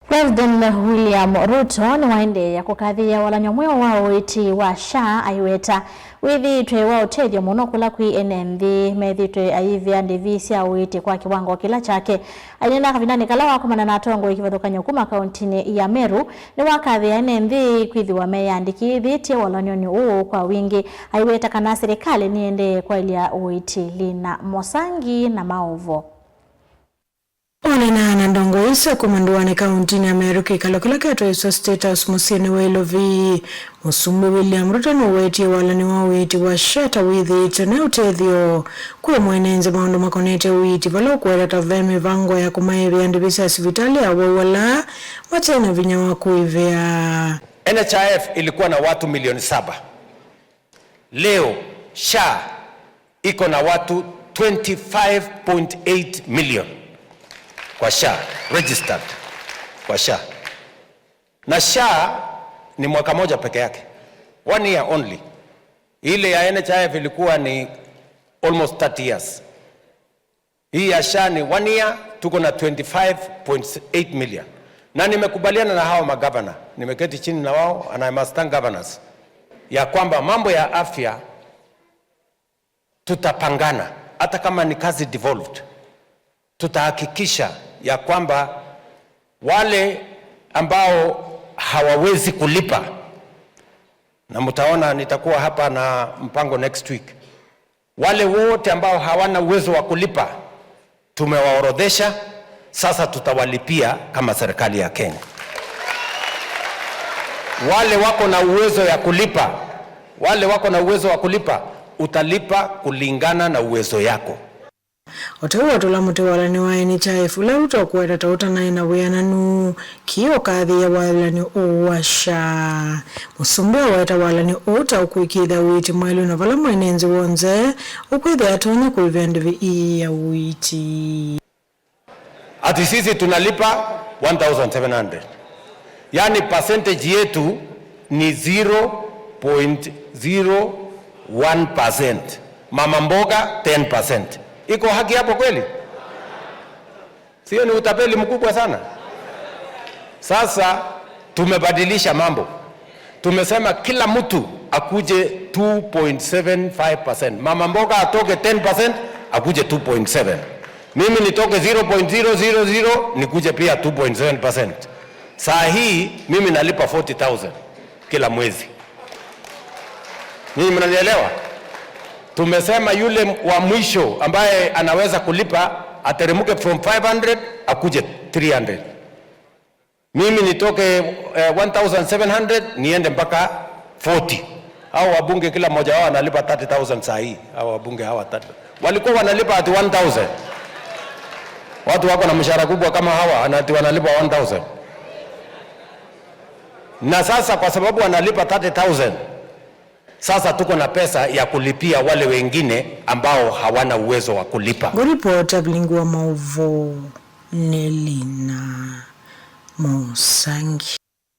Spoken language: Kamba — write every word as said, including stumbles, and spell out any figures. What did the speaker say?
President William Ruto nĩwaendeea kũkathĩĩa walany'o mweũ wa ũiiti wa SHA, aiweta wĩthĩĩtwe wa ũtethyo mũno kũla kwĩ ene nthĩ methĩĩtwe ayĩvĩa ndĩvi sya ũiiti kwa kĩwango kĩla kyake. Aineena kavindanĩ kala wakomana na atongoi kĩvathũkany'o kuma kauntinĩ ya Meru, nĩwakathĩĩa ene nthĩ kwĩthĩwa meyĩandĩkĩthĩtye walany'onĩ ũũ kwa wingĩ. Aiweta kana silikalĩ nĩendee kwaĩlya ũiiti. Lina Mosangi na maũvoo. Onanaa na ndongoi sya kuma ndũanĩ kauntinĩ ya Meru, kĩkalo kĩla kĩtwaĩswa State House mũsyĩnĩ wa Ilovi, Mũsumbĩ William Ruto nũwetie walany'o wa ũiiti wa SHA ta wĩthĩĩtwe ne ũtethyo kwĩ mwene nthĩ maũndũ makonetye ũiiti, vala ũkũweta ta ve mĩvango ya kũmaĩvĩa ndĩvi sya sivitalĩ awau ala mate na vinya wa kũĩvĩa. N H I F ilikuwa na watu milioni saba. Leo SHA iko na watu twenty-five point eight million kwa SHA, registered kwa SHA. Na SHA ni mwaka moja peke yake, one year only. Ile ya N H I F ilikuwa ni almost thirty years. Hii ya SHA ni one year, tuko na twenty-five point eight million. Na nimekubaliana na hawa magavana, nimeketi chini na wao, and I must thank governors, ya kwamba mambo ya afya tutapangana, hata kama ni kazi devolved, tutahakikisha ya kwamba wale ambao hawawezi kulipa, na mtaona nitakuwa hapa na mpango next week, wale wote ambao hawana uwezo wa kulipa, tumewaorodhesha, sasa tutawalipia kama serikali ya Kenya. Wale wako na uwezo ya kulipa, wale wako na uwezo wa kulipa, utalipa kulingana na uwezo yako. O ta ũu watũla mũtĩ walany'o wa N H I F ũla Ruto ũkũweta ta ũtanaĩ na wĩananu, kĩĩ ũkathĩĩa walany'o ũũ wa SHA. Mũsumbĩ aweta walany'o ũũ ta ũkũĩkĩĩthya ũiiti mwaĩlu na vala mwene nthĩ w'onthe ũkwĩthĩa atonya kũĩvĩa ndĩvi ii ya ũiiti. Ati sisi tunalipa one thousand seven hundred. Yaani percentage yetu ni zero point zero one percent. Mama mboga ten percent. Iko haki hapo kweli? Sio ni utapeli mkubwa sana? Sasa tumebadilisha mambo. Tumesema kila mtu akuje two point seven five percent. Mama mboga atoke ten percent, akuje two point seven. Mimi nitoke zero point zero zero zero, nikuje pia two point seven percent. Saa hii mimi nalipa forty thousand kila mwezi. Nyinyi mnanielewa? Tumesema yule wa mwisho ambaye anaweza kulipa ateremke from five hundred akuje three hundred. Mimi nitoke, eh, one thousand seven hundred niende mpaka forty. Hao wabunge kila mmoja wao analipa thirty thousand saa hii. Hao wabunge hawa thirty. Walikuwa wanalipa ati one thousand. Watu wako na mshahara kubwa kama hawa, ati wanalipa one thousand. Na sasa kwa sababu wanalipa thirty thousand, sasa tuko na pesa ya kulipia wale wengine ambao hawana uwezo wa kulipa. Ngũripota vilingi wa maũvoo nĩ Lina Mũsangi.